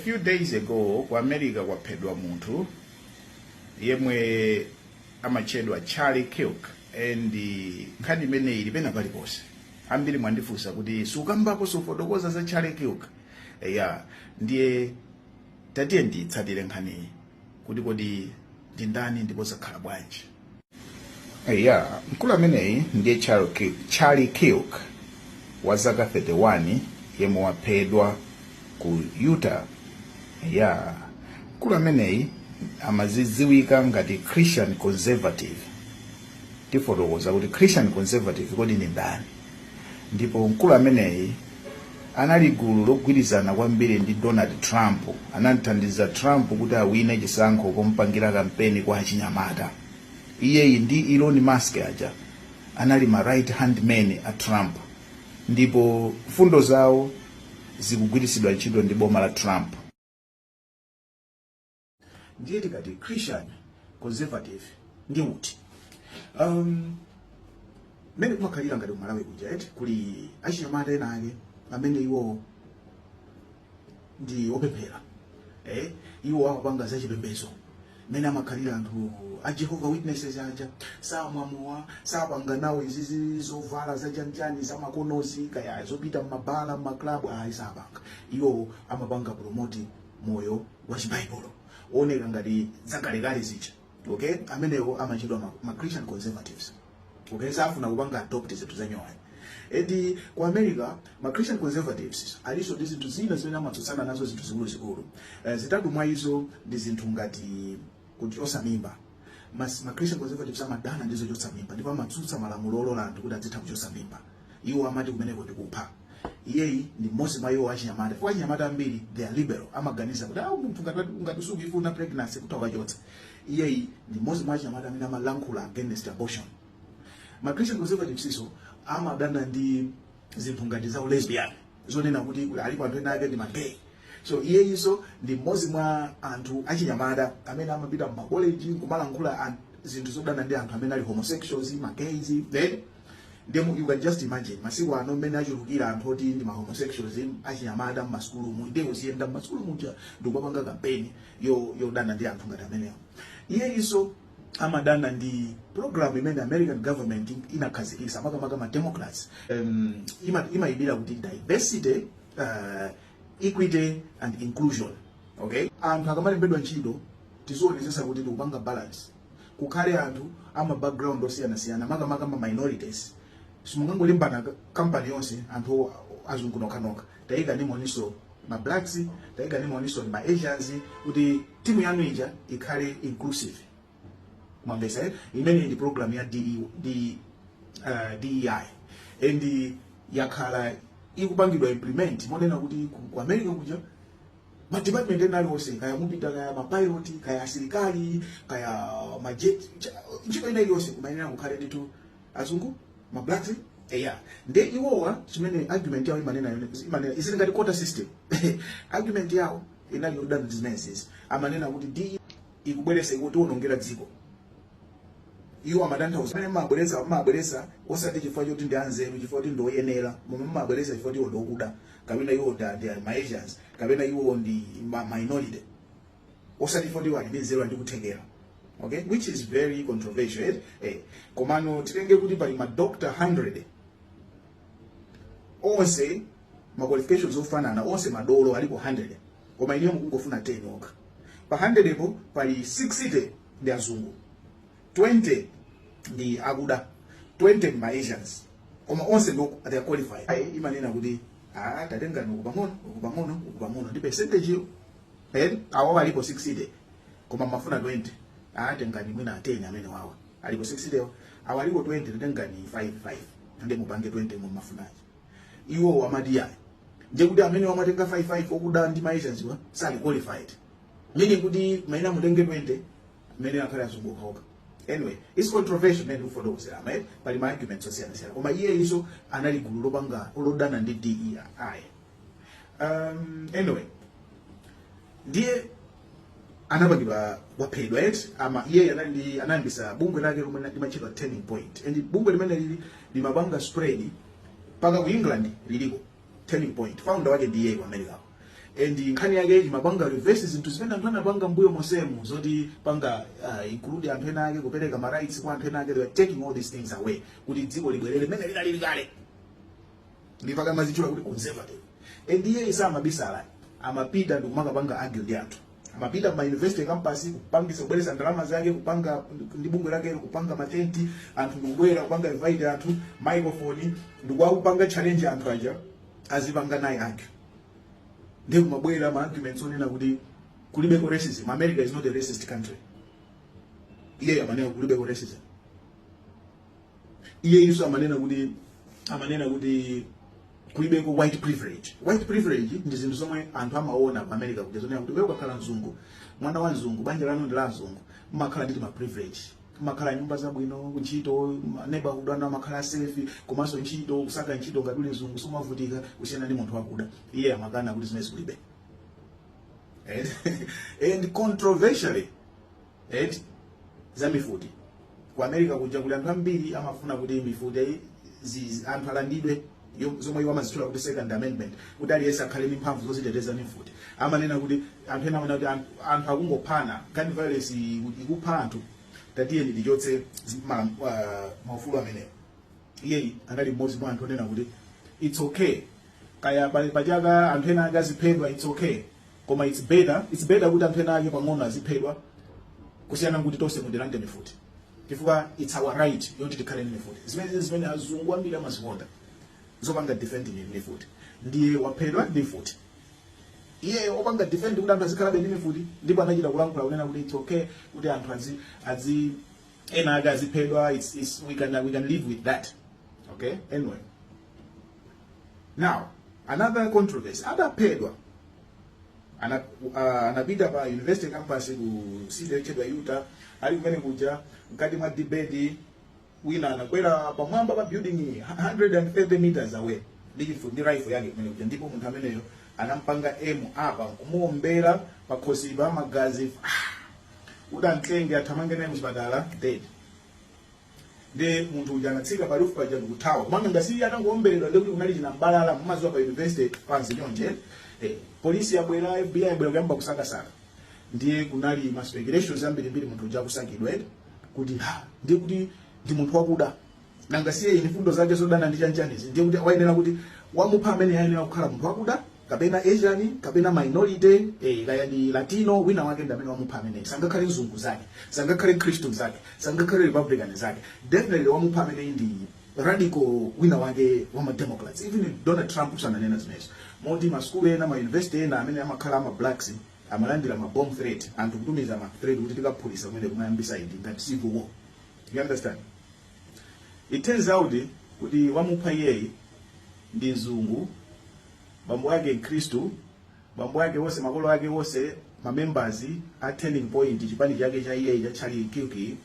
Few days ago ku America kwaphedwa munthu yemwe amatchedwa Charlie Kirk, and nkhani imeneyi ili pena paliponse. Ambiri mwandifunsa kuti sukambako, sufotokoza za Charlie Kirk. Ya, ndiye tatiye nditsatire nkhaniyi kuti kodi ndi ndani ndipo zakhala bwanji. Ya, mkulu ameneyi ndiye Charlie Kirk, Charlie Kirk wa zaka 31, yemwe waphedwa ku Utah. Ya, mkulu ameneyi amazidziwika ngati Christian Conservative. Tifotokoza kuti Christian Conservative kodi ndi ndani. Ndipo mkulu ameneyi anali gulu logwirizana kwambiri ndi Donald Trump. Anamthandiza Trump kuti awine chisankho pompangira kampeni kwa achinyamata. Iyeyi ndi Elon Musk aja anali ma right hand men a Trump, ndipo mfundo zawo zikugwiritsidwa ntchito ndi boma la Trump. Ndiye tikati Christian Conservative ndi uti? Mmene kumakhalira ngati kumalawi kuja eti, kuli achinyamata ena ake amene iwo ndi opemphera, iwo amapanga zachipembedzo mmene amakhalira anthu a Jehovah Witnesses aja, samwamowa, sapanga nawo izizi zovala zachanchani zamakonozi, kaya zopita mmabala, mmaklabu, ayi, sapanga. Iwo amapanga promote moyo wa chibaibulo oneka ngati zakalekale zija, okay? Amenewo amachedwa ma Christian Conservatives, okay? Safuna kupanga adopt zinthu zanyowani. Edi ku America ma Christian Conservatives aliso ndi zinthu zina zimene amatsutsana nazo, zinthu zikuluzikulu. Zitatu mwa izo ndi zinthu ngati kuchotsa mimba. Ma Christian Conservatives amadana ndi zochotsa mimba ndipo amatsutsa malamulo olola anthu kuti azitha kuchotsa mimba. Iwo amati kumeneko ndikupha. Iyeyi ndi mmodzi mwa iwo achinyamata, chifukwa achinyamata ambiri they are liberal, amaganiza kuti ah, munthu ngati sukuyifuna pregnancy kuti ukachotsa. Iyeyi ndi mmodzi mwa achinyamata amene amalankhula against abortion. Ma Christian Conservatives iso amadana ndi zinthu ngati za lesbian, zonena kuti alipo anthu ena ake ndi magay. So iyeyiso ndi mmodzi mwa anthu achinyamata amene amapita mmakoleji kumalankhula zinthu zodana ndi anthu amene ali homosexuals, magays. Then ndemu you can just imagine masiku ano mmene achulukira anthu oti ndi ma homosexuals achinyamata mmasukulumu, ndiye uziyenda mmasukulu muja ndikupanga kampeni yodana ndi anthu ngati amenewo. Iyeyiso amadana ndi program imene American government inakhazikitsa, makamaka ma Democrats, imayimira kuti diversity, equity and inclusion, okay? Anthu akamalembedwa ntchito tizionetsetsa kuti tikupanga balance, kukhale anthu ama background osiyanasiyana, makamaka ma minorities. Simungangolimbana kampani yonse anthu azungu nokhanokha. Tayikani moninso ma blacks, tayikani moninso ma Asians, kuti timu yanu ija ikhale inclusive. Mwamvesa, eh? Imene ndi program ya DE, D, DEI, and yakhala ikupangidwa implement monena kuti ku America kuja ma department ena aliwonse, kaya mupita kaya mapilot, kaya asilikali, kaya majet, ntchito ina iliyonse kumayenera kukhale ndithu azungu, ma blacks, eya. Nde iwowa chimene argument yawo imanena isili ngati quota system. Argument yawo inali yodana ndi zimenezi. Amanena kuti DE ikubweretsa, ikutionongera dziko. Iwo amatanthauza amene mumabweretsa osati chifukwa choti ndi anzeru, chifukwa choti ndi oyenera, momwe mumabweretsa chifukwa choti iwo ndi okuda, kapena iwo ndi ma Asians, kapena iwo ndi ma minority, osati chifukwa iwo ali ndi nzeru, ali ndi kuthekera, okay? Which is very controversial, eh? Eh. Komano titenge kuti pali ma doctor 100, onse ma qualifications ofanana, onse madolo alipo 100, koma iniyo mukungofuna 10 okha. Pa 100 po pali 60 ndi azungu, 20 ndi akuda, 20 ndi ma Asians, koma onse ndi they are qualified. Ayi, imanena kuti ah, tatengani uku pang'ono, uku pang'ono, uku pang'ono, ndi percentage yo, eh, awo alipo 60 koma mafuna 20, ah, tengani mwina 10 amene wawa alipo 60, awo alipo 20, tatengani 5 5, ndi mupange 20 mu mafunaji. Iwo amati ayi, ndiye kuti amene wamatenga 5 5 okuda ndi ma Asians wa sali qualified, meaning kuti maina mutenge 20 amene akhale azungu okhaokha. Anyway, it's controversial mmene ndikufotokozera, eh? Pali ma arguments osiyanasiyana, koma iye iso anali gulu lopanga lodana ndi DEI. Anyway, ndiye anapangidwa, waphedwa eti. Ama iye anali ndi anayambisa bungwe lake lomwe limatchedwa Turning Point, and bungwe limene lili limapanga spread mpaka ku England liliko. Turning Point, founder wake ndi iye ku America. And nkhani yake imapanga reverse zinthu zimene anthu anapanga mbuyo mosemu, zoti panga include anthu ena ake, kupereka ma rights kwa anthu ena ake. They were taking all these things away kuti dziko libwerere mmene linalili kale. Ndipaka amazitchula kuti conservative. And iye samabisala, amapita ndikumakapanga argue ndi anthu. Amapita ma university campus kupangisa, kubweresa ndalama zake, kupanga ndi bungwe lake, kupanga matenti, anthu ndikubwera, kupanga invite anthu, microphone, ndikuwapanga challenge anthu aja azipanga naye argue. Ndiye kumabwera ma arguments onena kuti kulibeko racism, America is not a racist country. Iye amanena kulibeko racism. Iye iso amanena kuti kulibeko white privilege. White privilege ndi zinthu zomwe anthu amaona ku America kuti zonena kuti wewe ukakhala mzungu, mwana wa mzungu, banja lanu ndi la mzungu, mmakhala ndi ma privilege, mmakhala nyumba zabwino, ntchito, neighborhood anu amakhala safe, komanso ntchito, kusaka ntchito ngati uli mzungu sumavutika kusiyana ndi munthu wakuda. Iye amakana kuti zimene kulibe. And controversially, and za mifuti, ku America kuja kuli anthu ambiri amafuna kuti mifuti anthu alandidwe, zomwe iwo amazitchula kuti Second Amendment, kuti aliyense akhale ndi mphamvu zoziteteza ndi mfuti. Amanena kuti anthu ena amanena kuti anthu akungophana, gun violence ikupha anthu, tatiyeni tichotse maufulu amenewo. Iyeyi anali mmodzi mwa anthu onena kuti it's okay kaya pachaka anthu ena ake aziphedwa, it's okay, koma it's better kuti anthu ena ake pang'ono aziphedwa kusiyana kuti tonse mutilande mifuti, chifukwa it's our right yoti tikhale ndi mifuti. Zimene azungu ambiri amazikonda zopanga defend ni mifuti. Ndiye waphedwa ndi mfuti, iye opanga defend kuti anthu azikhalabe ndi mifuti. Ndipo anachita kulankhula kunena kuti it's okay kuti anthu azi ena ake aziphedwa, we can live with that. Okay, anyway, now another controversy: adaphedwa, anapita pa university campus ku city yochedwa Utah. Ali kumene kuja, mkati mwa debate, wina anakwera pamwamba pa building 130 meters away ndi rifle yake kumene kuja, ndipo munthu ameneyo anampanga aim apa nkumuombera pakhosipa, magazi kuti amtenge athamange naye muchipatala, dead. Ndi munthu uja anatsika pa roof paja ndikuthawa, kumanga ngasi atangoomberedwa, ndikuti kunali chinambalala, mumaziwa pa university pansi chonje. Polisi yabwera, FBI yabwera kuyamba kusakasaka. Ndiye kunali ma speculations ambirimbiri munthu uja akusakidwa kuti ha, ndiye kuti ndi munthu wakuda, nanga siye ini fundo zake zodana ndi chanchanizi, ndiye kuti wayenera kuti wamupha amene ayenera kukhala munthu wakuda kapena Asian kapena minority, kaya ndi Latino, wina wake ndi amene wamupha amene. Sangakhale mzungu zake, sangakhale Mkhristu zake, sangakhale Republican zake. Definitely wamupha amene ndi radical wina wake wama Democrats. Even Donald Trump sananena zimenezo. Moti masukulu ena, ma university ena amene amakhala ama blacks amalandira ma bomb threat, anthu kutumiza ma threat kuti tikaphulisa kumene, kumayambisa idi ngati civil war. You understand? It turns out kuti wamupha iyeyi ndi mzungu, bambo ake Mkhristu, bambo ake wonse, makolo ake wonse ma members a Turning Point, chipani chake cha iyeyi cha Charlie Kirk.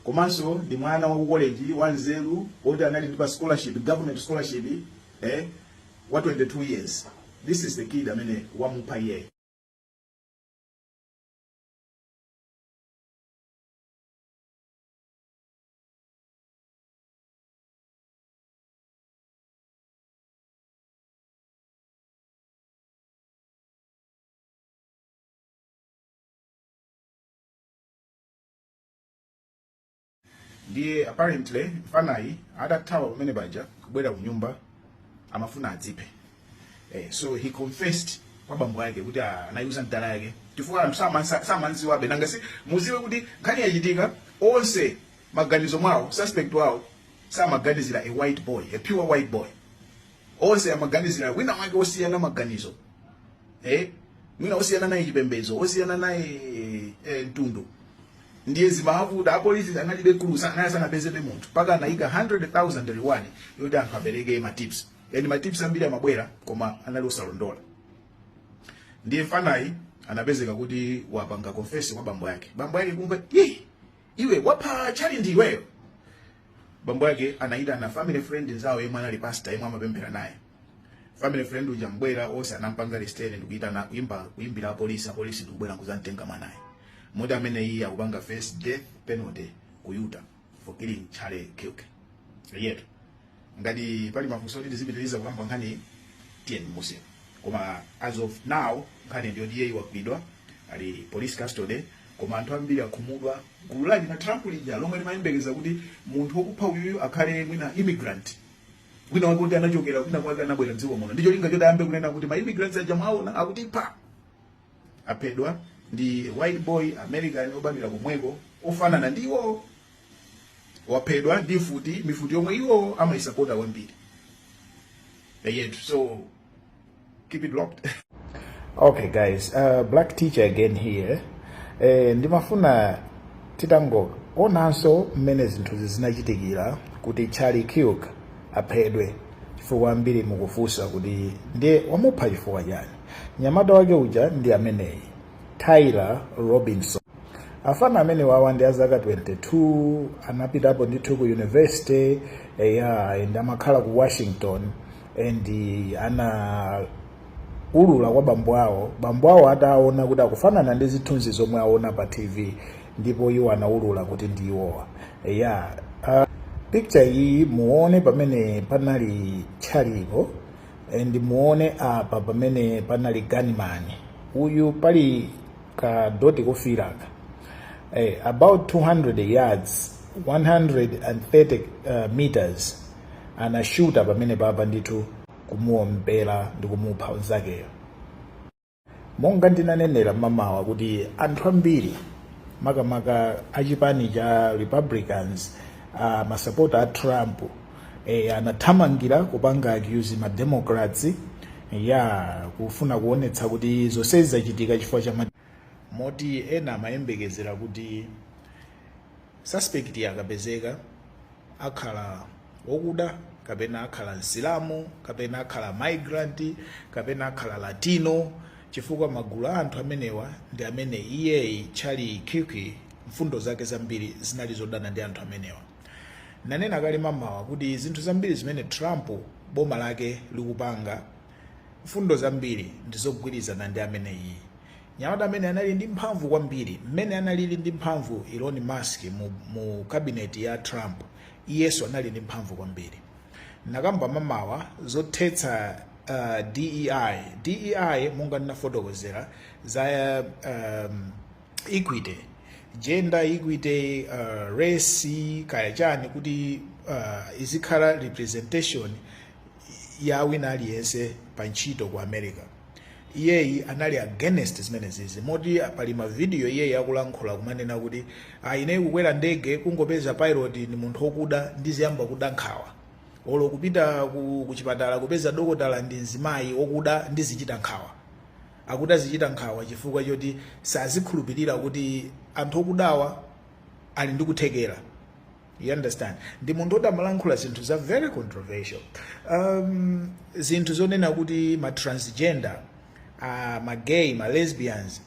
Komanso ndi mwana wa ku college wa nzeru woti anali ndi pa scholarship, government scholarship, wa 22 years. This is the kid amene wamupha iyeyi. Ndiye apparently mfanayi atathawa pamene paja kubwera ku nyumba, amafuna adziphe. So he confessed kwa bambo ake kuti anayuza mdala yake, chifukwa anthu samanziwabe. Nanga si muziwe kuti nkhani yachitika, onse maganizo mwawo, suspect wawo samaganizira a white boy, a pure white boy. Onse amaganizira wina wake osiyana maganizo, mwina osiyana naye chipembedzo, osiyana naye mtundu. Ndiye zimavuta, apolisi analibe clues, anali sanapezebe munthu mpaka anayika 100,000 reward yoti anthu apereke ma tips. And ma tips ambiri amabwera koma anali osalondola. Ndiye mfanayi anapezeka kuti wapanga confess kwa bambo yake. Bambo yake kumva, "Ye, iwe wapha Charlie ndi iweyo?" Bambo yake anayitana family friend nzawo yemwe anali pastor, yemwe amapemphera naye. Family friend uja mbwera, onse anampanga restrain ndikuyitana, kuimba, kuimbira apolisi. Apolisi ndikubwera kuzamtenga mwanayi, moti amene iye akupanga face death penalty ku Utah for killing Charlie Kirk. Yetu ngati pali mafunso kuti tizipitiriza kukamba nkhani, tiyeni musimu. Koma as of now, nkhani ndiyoti iyeyi wagwidwa, ali police custody. Koma anthu ambiri akhumudwa. Gulu lake na Trump lija lomwe limayembekeza kuti munthu wokupha uyuyu akhale mwina immigrant wina wake, kuti anachokera kwina kwake, anabwera mdziko muno ndicho linga choti ayambe kunena kuti ma immigrants aja mwaona akutipha, aphedwa ndi white boy, American, obadwira komweko, ofanana ndi iwo, waphedwa ndi mfuti, mifuti yomwe iwo amayisapota kwambiri yetu. So keep it locked. Okay guys, Black Teacher again here. Ndimafuna titango onanso mmene zinthuzi zinachitikira kuti Charlie Kirk aphedwe, chifukwa ambiri mukufunsa kuti ndiye wamupha chifukwa chani. Mnyamata wake uja ndi ameneyi, Tyler Robinson. Afana amene wawa ndi azaka 22, anapitapo ndithu ku university ya and amakhala ku Washington, and ana ulula kwa bambo awo. Bambo awo ataona kuti akufanana ndi zithunzi zomwe aona pa TV, ndipo iwo anaulula kuti ndi iwowa ya. Picture iyi muone pamene panali Charliepo, and muone apa pamene panali gunman uyu, pali ka dot kofiraka, about 200 yards, 130 meters, anashuta pamene papa ndithu, kumuombera ndi kumupha mnzakeyo. Monga ndinanenera mamawa kuti anthu ambiri, makamaka achipani cha Republicans, masapota a Trump, anathamangira kupanga accuse ma Democrats ya kufuna kuonetsa kuti zonsezi zachitika chifukwa cha moti ena amayembekezera kuti suspect akapezeka akhala wokuda, kapena akhala Msilamu, kapena akhala migrant, kapena akhala Latino, chifukwa magulu a anthu amenewa ndi amene iyeyi Charlie Kirk mfundo zake zambiri zinali zodana ndi anthu amenewa. Nanena kale mamawa kuti zinthu zambiri zimene Trump boma lake likupanga, mfundo zambiri ndizogwirizana ndi ameneyi. Nyamata amene anali ndi mphamvu kwambiri, mmene analili ndi mphamvu Elon Musk mu cabinet ya Trump, iyeso anali ndi mphamvu kwambiri. Nakamba mamawa zothetsa DEI. DEI, monga ndinafotokozera za equity, gender equity, race, kaya chani, kuti izikhala representation ya wina aliyense pa ntchito ku America. Iyeyi anali against zimenezizi, moti pali mavidiyo iyeyi akulankhula kumanena kuti, "Ah, ine kukwera ndege kungopeza pilot ni munthu wokuda, ndiziyamba kuda nkhawa. Olo kupita ku chipatala kupeza dokotala ndi mzimayi wokuda, ndizichita nkhawa." Akuti azichita nkhawa chifukwa choti sazikhulupirira kuti anthu okudawa ali ndi kuthekera, you understand? Ndi munthu oti amalankhula zinthu za very controversial, zinthu zonena kuti ma transgender, ma gay, ma lesbians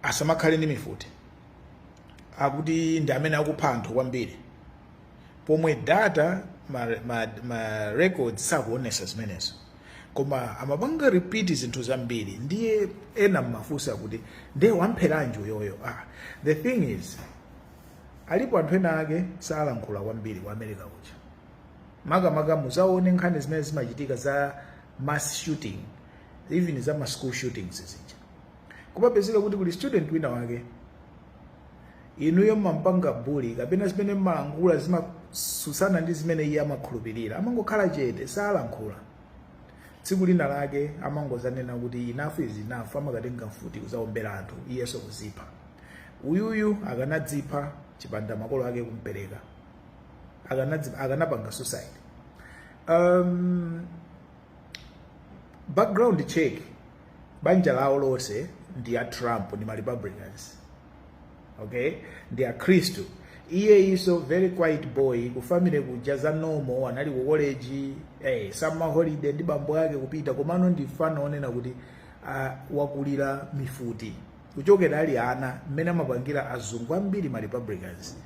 asamakhale ndi mifuti, akuti ndi amene akupha anthu kwambiri, pomwe data, ma records sakuonesa zimenezo. Koma amapanga repeat zinthu zambiri. Ndiye ena mmafunsa kuti ndiye wampheranji uyoyo. Ah, the thing is, alipo anthu ena ake salankhula kwambiri ku America kuja, makamaka muzaone nkhani zimene zimachitika za mass shooting, even za ma school shootings zija, kumapezeka kuti kuli student wina wake inuyo mmampanga bully, kapena zimene mmalankhula zimasusana ndi zimene iye amakhulupirira, amangokhala chete, salankhula. Tsiku lina lake amangozanena kuti enough is enough, amakatenga mfuti kuzaombera anthu, iyenso kuzipha. Uyuyu akanadzipha chipanda makolo ake kumpereka, akanapanga suicide. Background check, banja lawo lonse ndi a Trump, ndi ma Republicans, okay, ndi Akhristu. Iye iso very quiet boy ku family kuja, za normal, anali ku college, summer holiday ndi bambo ake kupita. Komano ndi fana onena kuti wakulira mifuti kuchokera ali ana, mmene amapangira azungu ambiri, ma Republicans,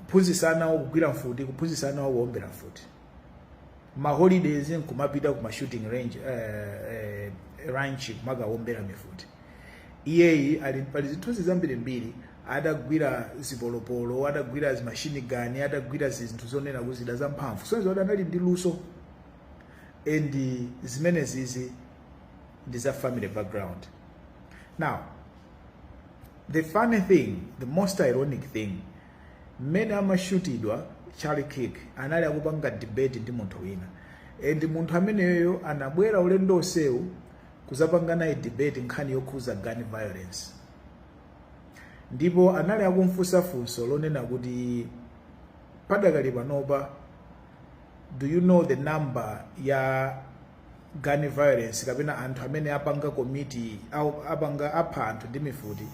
kuphunzitsa ana kugwira mfuti, kuphunzitsa ana kuombera mfuti, ma holidays nkumapita kuma shooting range, ranch, kumakaombera mifuti. Iyeyi ali pali zithunzi zambirimbiri adagwira zipolopolo, adagwira zi machine gun, adagwira zinthu zonena kuzida zamphamvu, soneza kuti anali ndi luso. And zimenezizi Ndi za family background. Now, the funny thing, the most ironic thing, mmene amashutidwa Charlie Kirk anali akupanga debate ndi munthu wina, and munthu ameneyo anabwera ulendo onsewu kuzapanga naye debate nkhani yokhuza gun violence. Ndipo anali akumfunsa funso lonena kuti, "Padakali panopa, do you know the number ya gun violence kapena anthu amene apanga commit au apanga apha anthu ndi mifuti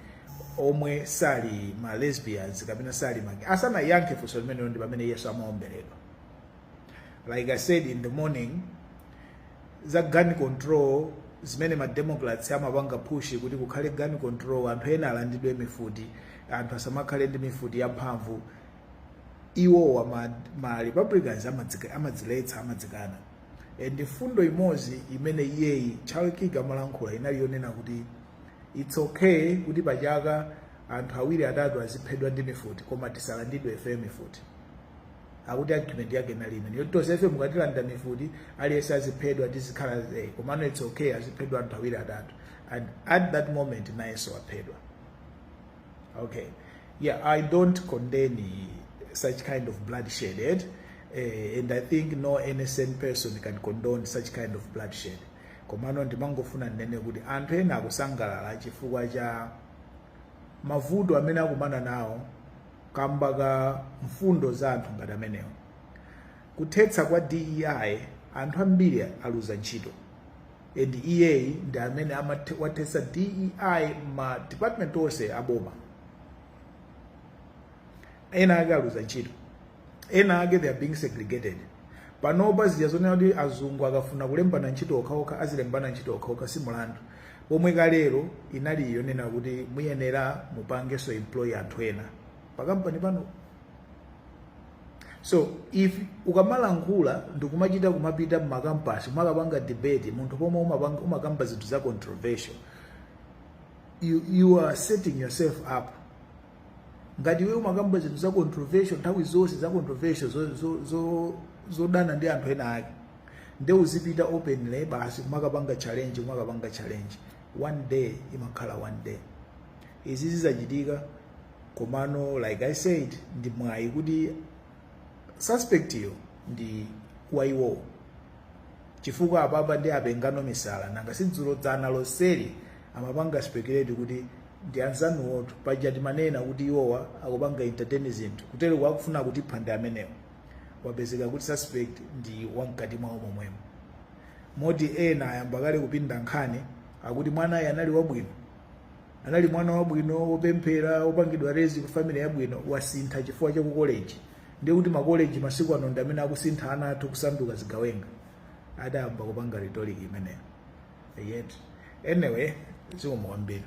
omwe sali ma lesbians kapena sali ma?" Asanayankhe funso limenelo ndi pamene Yesu amaomberedwa. Like I said in the morning, za gun control zimene ma Democrats amapanga push kuti kukhale gun control, anthu ena alandidwe mifuti, anthu asamakhale ndi mifuti yamphamvu, iwowa ma Republicans amadziletsa, amadzikana. And fundo imodzi imene iyeyi Charlie Kirk amalankhula inali yonena kuti it's okay kuti pachaka anthu awiri, atatu aziphedwa ndi mifuti, koma tisalandidwe ife mifuti. Akuti argument yake inali imene yoti tonse ife mukatilanda mifuti, aliyense aziphedwa, tizikhala komano it's okay aziphedwa anthu awiri, atatu. And at that moment nayenso aphedwa. Okay, yeah, I don't condemn such kind of bloodshed, and I think no innocent person can condone such kind of bloodshed. Komano ndimangofuna ndinene kuti anthu ena akusangalala chifukwa cha mavuto amene akumana nawo kamba ka mfundo za anthu ngati amenewo. Kuthetsa kwa DEI, anthu ambiri aluza ntchito, and iyeyi ndi amene wathetsa DEI ma department onse aboma. Ena ake aluza ntchito, ena ake they are being segregated. Panopa zija zonena kuti azungu akafuna kulembana ntchito okhaokha azilembana ntchito okhaokha si mulandu, pomwe kalero inali yonena kuti muyenera mupangenso employ anthu ena pakampani pano. So if ukamalankhula ndikumachita kumapita mma campus umakapanga debate munthu pomwe umakamba zinthu za controversial, you are setting yourself up. Ngati iwe umakamba zinthu za controversial nthawi zonse, za controversial zodana ndi anthu ena ake, nde uzipita openly basi kumakapanga challenge, kumakapanga challenge, one day imakhala one day izi zizachitika. Komano like I said, ndi mwayi kuti suspect yo ndi waiwo, chifukwa apapa ndi apengano misala. Nanga sidzulo dzana lonseli amapanga speculate kuti ndi anzanuwotu, paja timanena kuti iwowa akupanga entertain zinthu kutero kwakufuna kutipha ndi amenewo. Wapezeka kuti suspect ndi wamkati mwawo momwemo, moti ena ayamba kale kupinda nkhani, akuti mwanayi anali wabwino, anali mwana wabwino, wopemphera, wopangidwa raise ku family yabwino, wasintha chifukwa cha ku college. Ndiye kuti makoleji masiku ano ndi amene akusintha ana athu kusanduka zigawenga. Adayamba kupanga rhetoric imeneyo yet. Anyway, zikomo kwambiri.